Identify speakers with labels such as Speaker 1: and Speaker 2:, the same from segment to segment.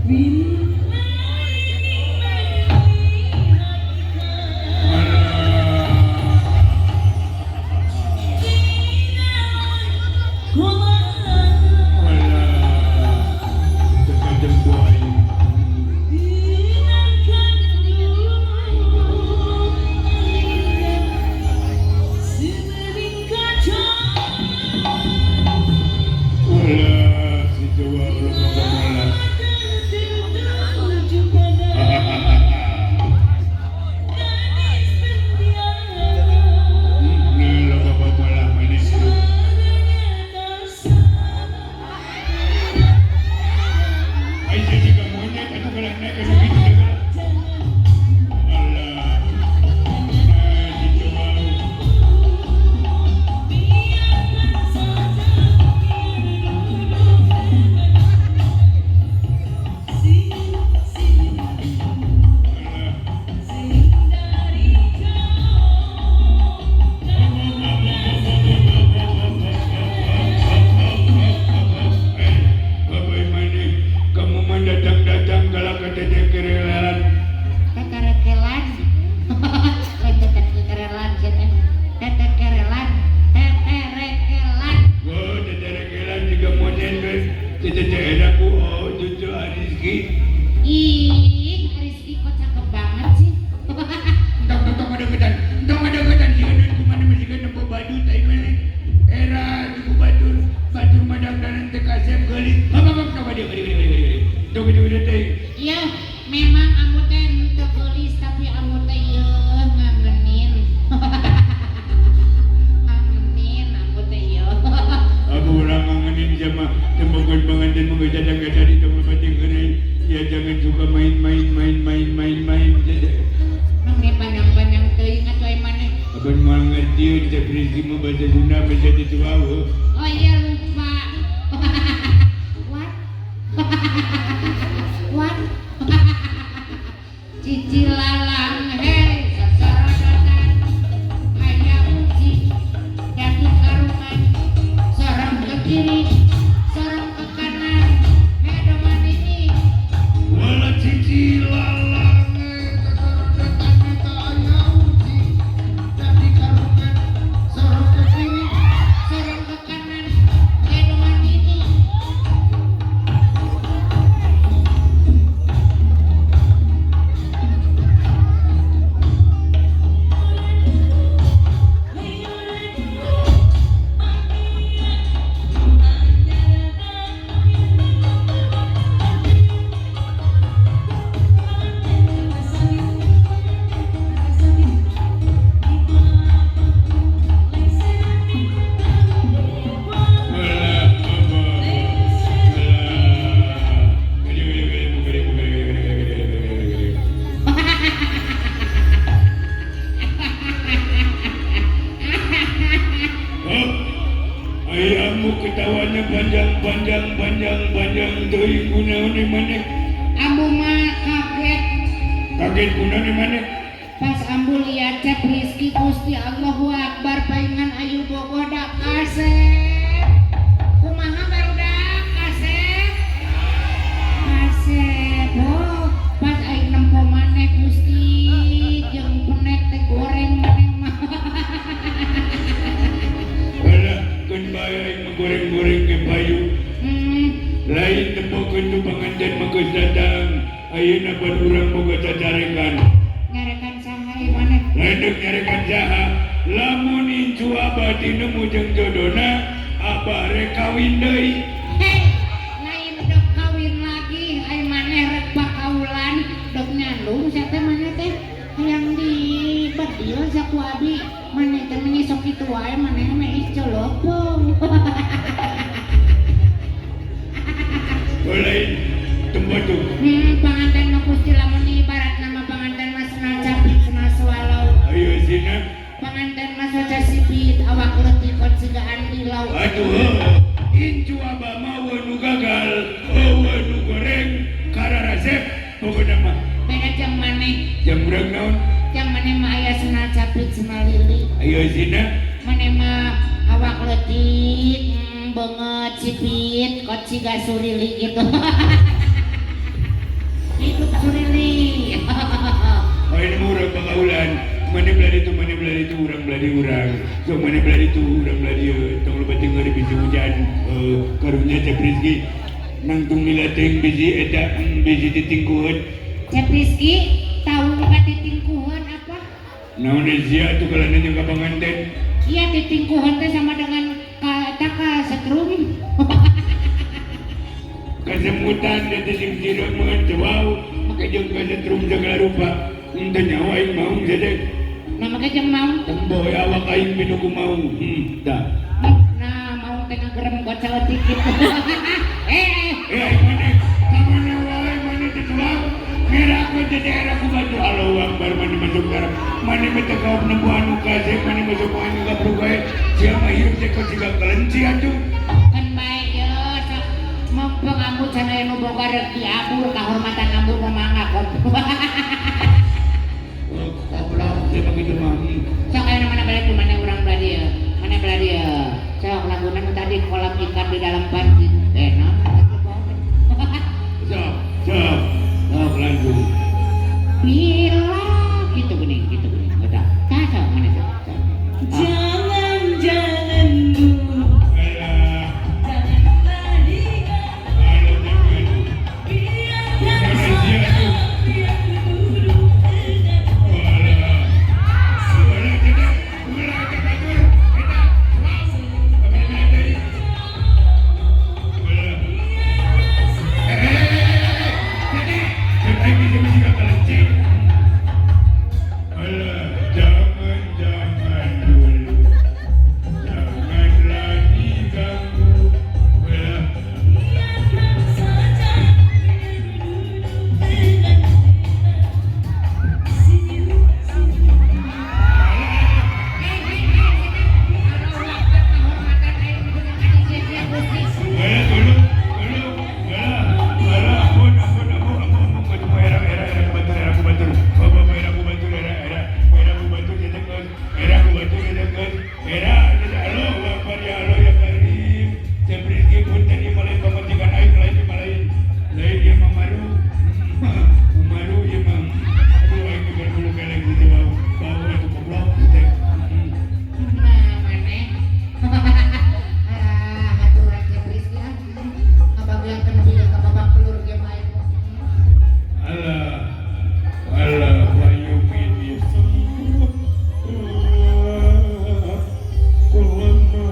Speaker 1: Ih, Rizky kok cakep banget sih. Iya, memang amu teh teu geulis tapi amu teh ieu ngangenin. Ngangenin amu teh ieu.
Speaker 2: Aku orang ngangenin sama tembakan pengantin menggadang-gadang di tempat yang. Ya jangan suka main-main main-main main-main.
Speaker 1: Mang ne panjang-panjang teuing atuh ai maneh.
Speaker 2: Abang mau ngerti, cek Rizky mau bahasa Sunda bahasa itu.
Speaker 1: Oh iya, lupa. What? What? Cici lalang hei sasaradotan aya uji dadi karungan sorong ke kiri sorong ke kanan hedoman ini.
Speaker 2: Wala cici lalang sasaradotan eta aya uji dadi karungan sorong ke kiri
Speaker 1: sorong ke kanan hedoman ini.
Speaker 2: Wala apa wala gede gede gede gede gede gede gede gede gede. Oh, ayahmu ketawanya panjang panjang panjang panjang teuing, kunaon di mana?
Speaker 1: Ambu mah kaget.
Speaker 2: Kaget kunaon di mana?
Speaker 1: Pas ambu lihat Cep Rizky, Gusti Allahu Akbar, paingan ayu bogoda kasep. Kumaha barudak, kasep kasep? Oh, pas aing nempo maneh, Gusti, jeung penek teh goreng maneh mah.
Speaker 2: Wala keun bae aing mah goreng-goreng ke payu. Lain tempokeun tu panganten mah geus datang. Ayeuna pan urang boga cacarekan.
Speaker 1: Nyarekan saha ieu maneh?
Speaker 2: Lain deuk nyarekan saha, lamun incu abah tinemu jeung jodona, abah rek kawin deui.
Speaker 1: Hei, lain dok kawin lagi, ai maneh rek pakaulan, dok nyandung sia teh maneh teh hayang di bedil sia ku abi. Maneh teh meni sok kitu wae, maneh mah ih colopong.
Speaker 2: Oh, lain tempo tuh.
Speaker 1: Panganten mah Gusti, lamun ibarat nama panganten mah senal capit senal swallow.
Speaker 2: Ayo sina.
Speaker 1: Panganten mah soca sipit awak leutik kot siga Andi Lau.
Speaker 2: Aduh, heuh. Incu abah mah nu gagal, eueuh nu goreng, kararasep pokona mah.
Speaker 1: Beda jeung maneh.
Speaker 2: Jam urang naon?
Speaker 1: Jeung maneh mah aya senal capit senal lili.
Speaker 2: Ayo sina.
Speaker 1: Maneh mah awak leutik, beungeut sipit kot siga surili gitu.
Speaker 2: belah di urang. Sok maneh belah ditu, urang belah dieu. Tong loba tinggal di bisi hujan. Karunya Cep Rizky nangtung lila teuing bisi eta bisi titingkuheun.
Speaker 1: Cep Rizky tahu ka titingkuheun apa?
Speaker 2: Naon sia atuh kalau nanya ka panganten?
Speaker 1: Iya, titingkuheun teh sama dengan ka eta ka setrum.
Speaker 2: Kasemutan da teh sing sireut mah teu wau, make jeung kasetrum segala rupa. Teu nyaho aing maung sia teh.
Speaker 1: Nah, make jeung maung.
Speaker 2: Tembo awak aing minu ku maung. Tah.
Speaker 1: Nah, maung teh ngagerem buat saeutik kitu. Eh,
Speaker 2: Eh, aing maneh ka mana wae maneh teh tuang. Ngerakeun teh daerah ku batu Allahu Akbar maneh masuk garap. Maneh mah teu kaop nempo anu kasep, maneh masuk anu gabrug wae. Sia mah hirup teh kos siga kelenci atuh.
Speaker 1: Kan bae ye sok mumpung ambu can aya nu boga rek diabur kahormatan ambu mah mangga goblok.
Speaker 2: Oh, goblok sia mah kitu mah.
Speaker 1: Sok aya mana balik ku maneh urang belah dieu. Maneh belah dieu. Sok laguna nu tadi kolam ikan di dalam panci. Eh, naon?
Speaker 2: Sok, sok. Sok langsung.
Speaker 1: Bila gitu geuning, gitu geuning. Udah. Tah sok maneh sok. Sok.
Speaker 3: Jangan, jangan dulu,
Speaker 2: Alah,
Speaker 3: janganlah diganggu.
Speaker 2: alah jangan.
Speaker 3: Biarkan saja dia duduk dengan
Speaker 2: Alah. Alah jadi, ulah eta batur. Eta, wow. Kamana deui? Alah. Eh, eh, eh, eh, eh, jadi, cek aing bisa siga kelenci. Alah, jangan, jangan dulu. Janganlah diganggu. Alah.
Speaker 3: Biarkan saja dia duduk dengan tenang. Senyum, senyum.
Speaker 1: Eh, eh, eh, Allahu Akbar kahormatan aing dengan adi sia Gusti.
Speaker 2: Alah, tolong, tolong. Alah, alah, ampun, ampun, ampun, ampun, ampun. Kau era, era, era ku batur, era ku batur. Oh, bapak, era ku batur, era, era, era ku batur, jadi keus. Era ku batur, jadi keus. Era, jadi Allahu Akbar, ya Allah, ya Karim. Cep Rizky punten ieu mah lain pamajikan aing, lain ieu mah lain. Lain ieu mah maru. Maru ieu mah. Aduh, aing geus bulu keleng gitu bau. Bau atuh goblok teh.
Speaker 1: Nah, maneh. Ah, aturan Cep Rizky ah. Ngabagiankeun bieu ka babak belur ge mah aing.
Speaker 2: Alah, alah, payu ini. Kulama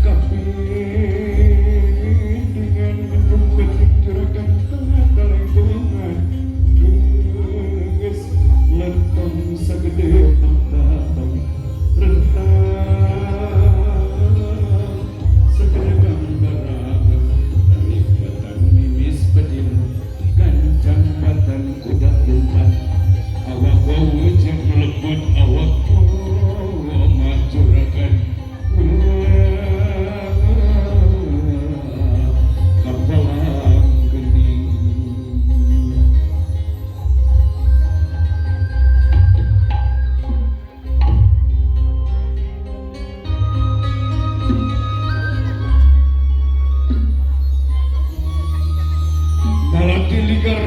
Speaker 2: kapindingan menyumpet juragan talengkungan geus lentong sagede batang rentang sagede gambaran ribatan mimis bedil gancang batan kuda lompat awak wau jeung melebut awak mah juragan kapalang gening. Malati ligar